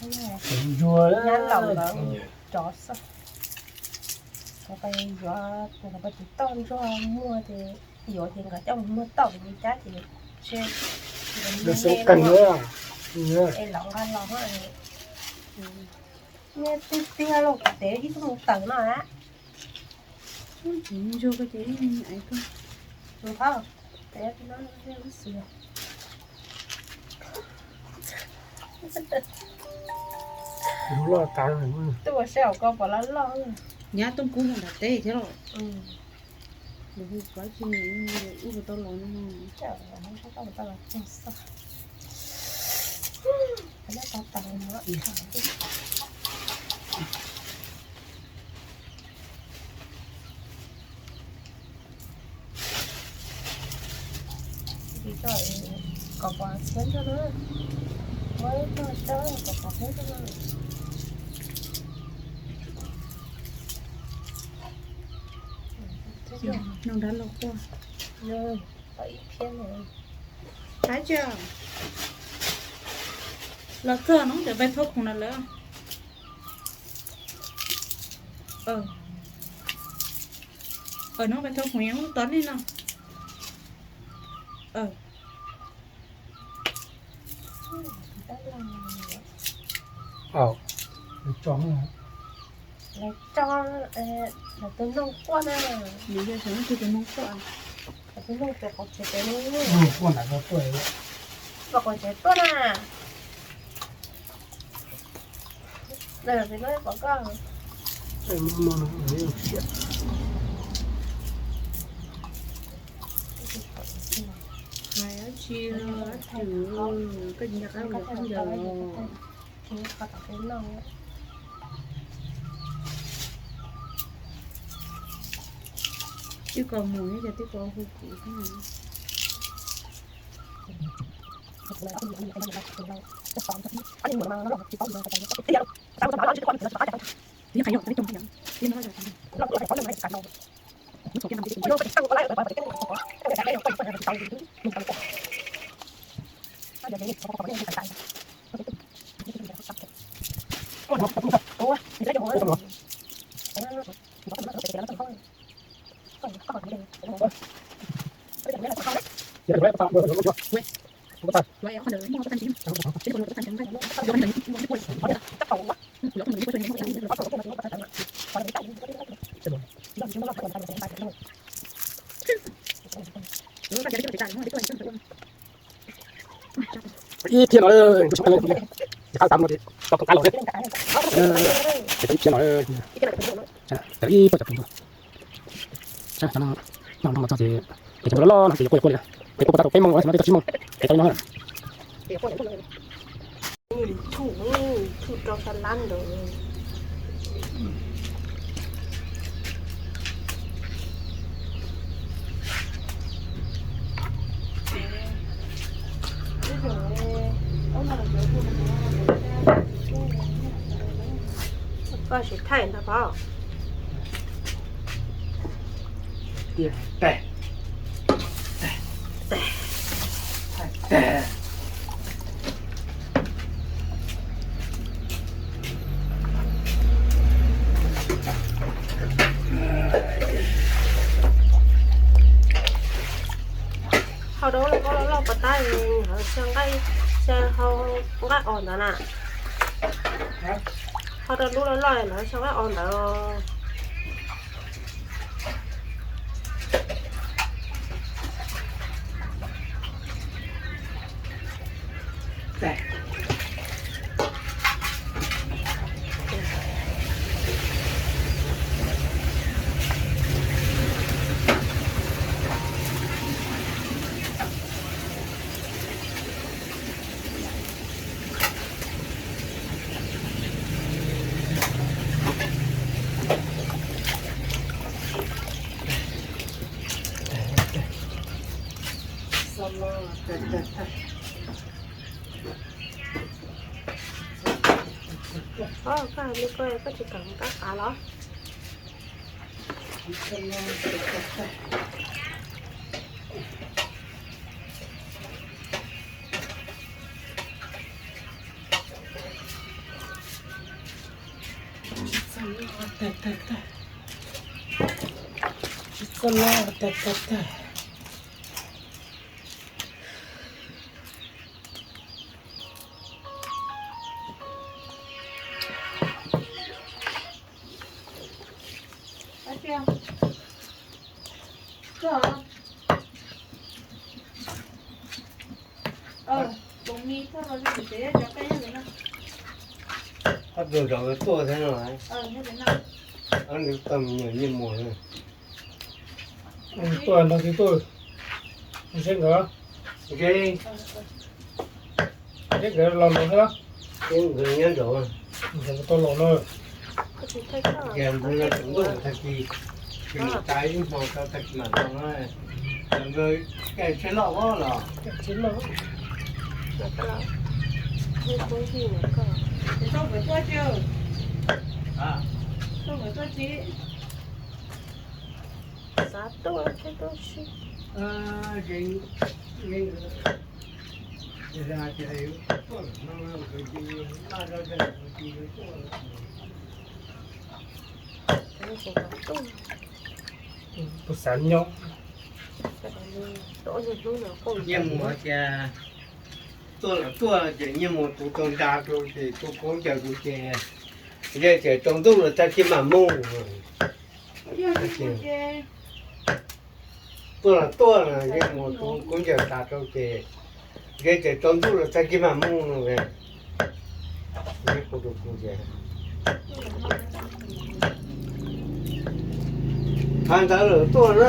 Ntsuag nyab laus nkawd tsov xwb. Nkawd yuav, nkawd tus toj ntsuag muag ces yuav ces nkawd coj mus muag toj li cab ces tsis, es los nqa los, nyiaj tiag tiag los kuv tev ib tug mus tawm no a. Ntsuag ko ces ib, tus phab, tev no lub xwm. Loj tas, tuaj saib hauv ko pom loj loj. Nyab Tooj Kub mus nram teb thiab los. Nws hu kov tsis ub tau los no. Kom pom txhiab ntsuag na. Muab ib tug coj kom pom txhiab ntsuag na. Nug nrab los quaj. Tau ib phiab no. Tab tsis los txog no ces peb thauj khoom na lawm. No peb thauj khoom yog tos nej no. Lawv tso, lawv tus noog quaj na. Nws yog xyov tus noog quaj. Lawv tus noog pem qaum tsev pem no. Noog quaj nram no tuaj. Pem qaum tsev tuaj na. Pem no pom koj. Hais dab tsi, dab tsi, koj tsis nco qab ua khaub ncaws los? Twb kos mus ib co twb kos hu kuv xwb. Ib phiab no, ib phiab no tau koom qab los, ib phiab no, ib puas cov tus ntsuag. Noj noj los txog ces, ces cov ntsuag loj loj no ces yuav quaj yuav quaj li, ces quaj puas tau tau peb moos, tsis no twb tau tsib moos, ces tau li no. Tshuj, tshuj rau sab lab ntawd. Koj sim thaij ntag pov. Hau rau loj loj pas tab, hau xyaw nqaij, xyaw hau nqaij os ntawd na. Hau rau lub loj loj lawv xyaw nqaij os ntawd. Koj hais li ko koj tsis kam mus kab qav los? Tag tag tag. Tsis txawj loj, tag tag tag. Ob tug zov tuaj thiab no. Ob nws tau me nyuam nyiaj muag. Tuaj nrog twb tuaj. Seb nkawd, seb nkawd los nraud thiab. Nkawd nyob nraud. Nkawd tau los no. Ces nkawd no tsaus ntuj tag kis, tsis mus tas ib hmo rau tag kis mam los na. Nkawd caij tsheb loj los. Xav tuaj thiab tuaj si. Kuv xav nyob. Nyiaj mus tias tuaj los tuaj ces nyiaj mus tus tau nra rau ces tus koob ncaws rau ces, ces tsaus ntuj lawm tag kis mam mus. Tuaj los tuaj, nyiaj mus tus koob ncaws tas rau ces, ces tsaus ntuj lawm tag kis mam mus no. Qhov ntawd lawm tuaj na.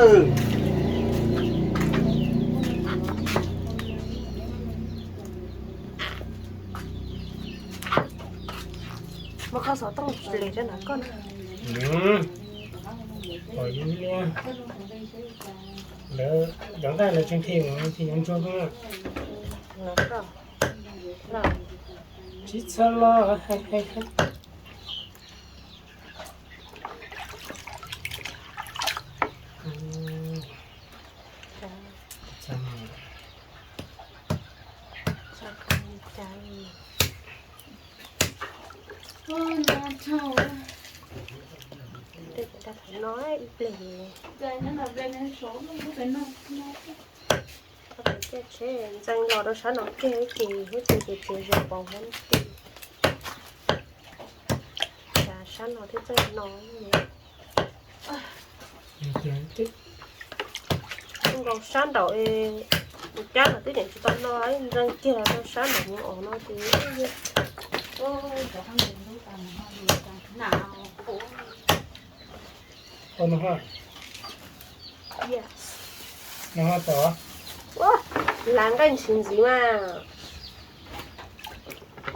Muab koj xov tooj li rau ntawm koj na. Lawv cov nqaij lawv tseem them mas tsis yuav ntsuag koj. Tsis txhob los hais hais hais. Ntxeev los rau sab no kiag ces huab cua ces zoo pov huab ti. Cas sab no thiab txawj no. Nkaus sab nraum es kuv cab los twb tseem tsis tau no, ntxeev kiag los rau sab nraum mus os no ces Ua no ha. Yes. No ha tod. Ua, lav nqaij ntsis ntxiv mas.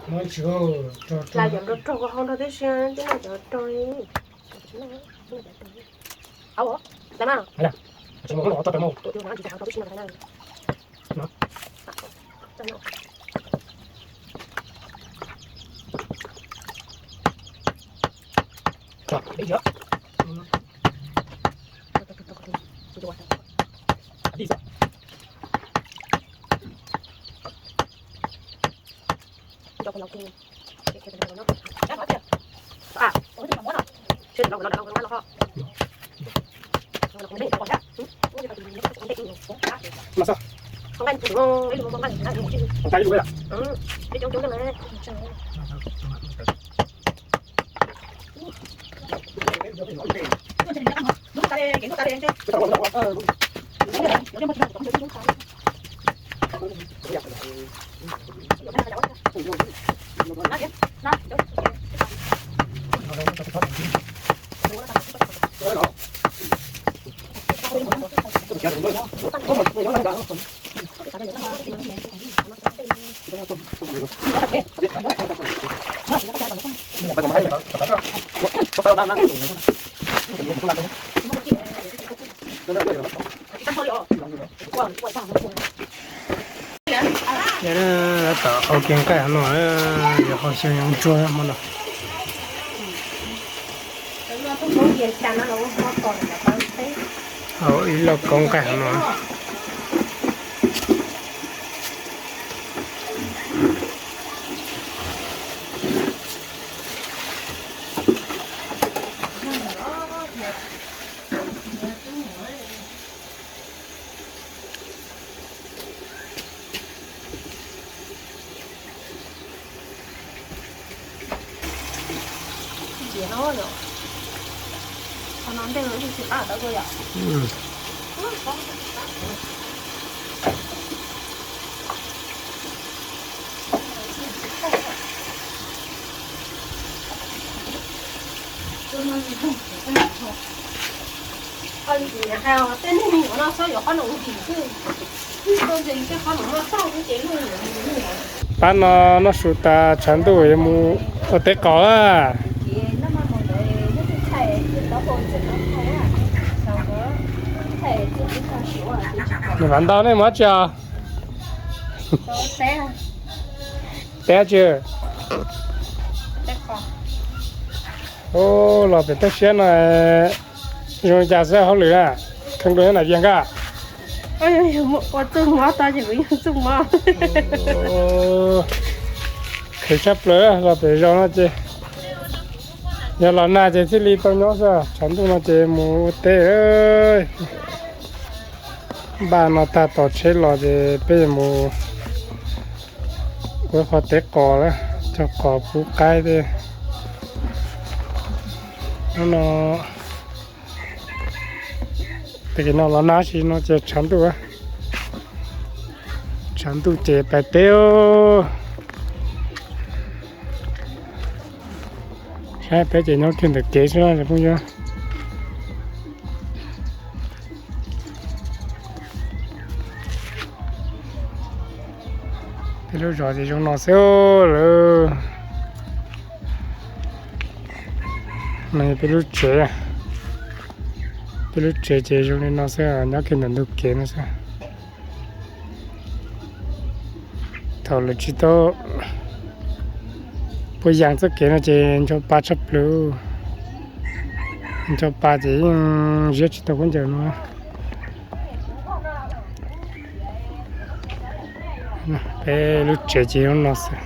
No tsis, lav cov nrog rog ko hau nrog tib si, tib no cov rog li. Au, lav mas. Tsis mus no txog pem mus. Ces lawv tau ua kiag nqaij hauv no, yog ho xyaw ntsuag hmo no. Ib lauj kaub nqaij hauv no. Pab no noj su tas tshav ntuj yuav mus ua teb qos lawm. Nws vam ntau nej mus dab tsi os? Teb dab tsi? Los pem toj siab no zoo li cas xwb hauj lwm na? Kheev dua na viag nkaj. Ua txuj mov tau ces kuv yeej txuj mov. Kheev tshaj plaws los pem zos no ces yog los nag ces thiaj li tau nyob xwb, tshav ntuj no ces mus ua teb. Npaj no tag tos tsheb los ces peb yuav mus ua qhov teb qos lawm, cog qos pub qaib tej. Hnub no, tag kis no los nag, tab sis no ces tshav ntuj, tshav ntuj ces pais teb. Saib peb ces nyob kiag ntawm kev xwb phooj ywg. Peb lub zos ces zoo no xwb lawm. No yog peb lub tsev, peb lub tsev ces zoo li no xwb, nyob kiag ntawm ntug kev no xwb. Thaum lawv tsis tau puas yas txoj kev no ces ncho pa tshaj plaws, ncho pa ces yeej ziab tsis tau khaub ncaws no. Peb lub tsev ces zoo no xwb.